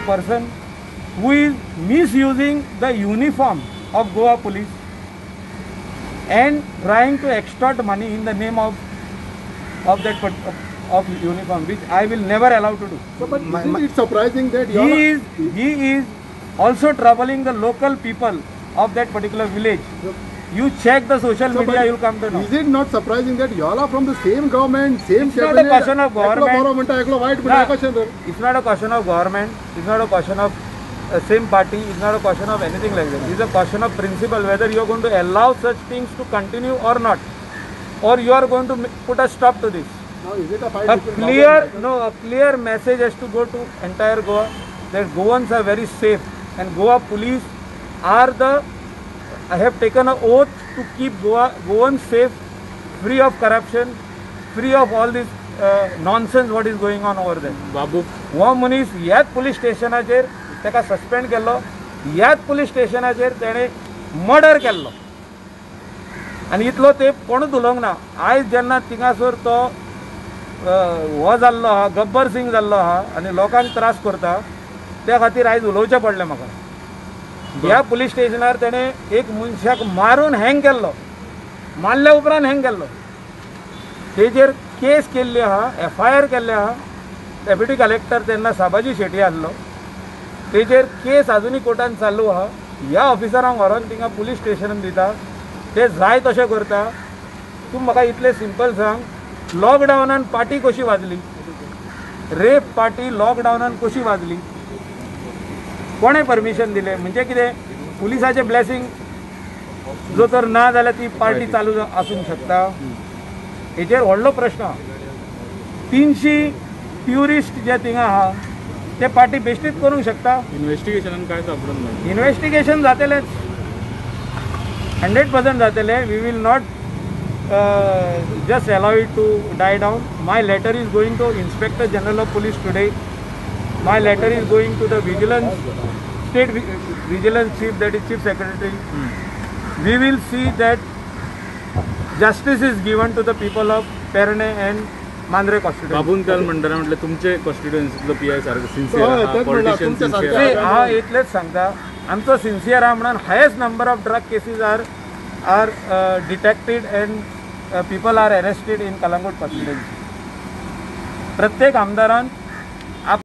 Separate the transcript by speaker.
Speaker 1: Person who is misusing the uniform of Goa police and trying to extort money in the name of that of uniform, which I will never allow to do.
Speaker 2: So, but isn't it surprising that
Speaker 1: he is also troubling the local people of that particular village? You check the social media, you will come to know.
Speaker 2: Is it not surprising that you all are from the same government, same
Speaker 1: It's not a question of government. It's not a question of government. It's not a question of same party. It's not a question of anything like that. It's a question of principle, whether you are going to allow such things to continue or not, or you are going to put a stop to this.
Speaker 2: Now, is it a fight?
Speaker 1: A clear message has to go to entire Goa that Goans are very safe and Goa police are the I have taken an oath to keep Goans safe, free of corruption, free of all this nonsense what is going on over there.
Speaker 3: Babu,
Speaker 1: हो मनीस ह्याच police स्टेशनाचेर ताका suspend केल्लो, ह्याच police स्टेशनाचेर तेणें murder केल्लो आनी इतलो तेंप कोणूच उलोवंक ना. आयज जेन्ना थिंगासर तो हो जाल्लो आहा, गब्बर सिंग जाल्लो आहा आनी लोकांक त्रास करता, त्या खातीर आयज उलोवचें पडलें म्हाका. ह्या पुलीस स्टेशनार तेणें एक मनशाक मारून हँग केल्लो, मारल्या उपरांत हँग केल्लो, तेजेर केस केल्ली आहा, एफ I R केल्ले आहा. डेप्युटी कलेक्टर तेन्ना साबाजी शेटी आहलो, तेजेर केस आजुनूय कोर्टान चालू आहा. ह्या ऑफिसरांक व्हरोन थिंगा पुलीस स्टेशनान दिता, ते जाय तशें करता. तूं म्हाका इतलें सिंपल सांग, लॉकडावनान पार्टी कशी वाजली? रेप पार्टी लॉकडावनान कशी वाजली? कोणें परमिशन दिलें? म्हणजे कितें पुलिसाचें ब्लेसिंग जो तर ना जाल्यार ती पार्टी चालू आसूंक शकता? हेचेर व्हडलो प्रश्न आहा. 300 ट्युरिस्ट जे थिंगा आहा ते पार्टी बेश्टीच करूंक शकता?
Speaker 3: इन्वेस्टिगेशनान काय सापडून ना?
Speaker 1: इन्वेस्टिगेशन जातलेंच, 100% जातलें. We will not just allow it to die down. My letter is going to Inspector General of Police today. My letter is going to the Vigilance, State Vigilance Chief, that is Chief Secretary. We will see that justice is given to the people of Pernem and Mandrem constituency.
Speaker 3: बाबून काल म्हणटाना म्हटलें तुमचे कॉन्स्टिट्युएन्सीतलो P I सारको sincere, politician sincere.
Speaker 1: हांव इतलेंच सांगता, आमचो sincere आहा म्हणून highest number of drug cases are detected and people are arrested in Calangute constituency. प्रत्येक आमदारान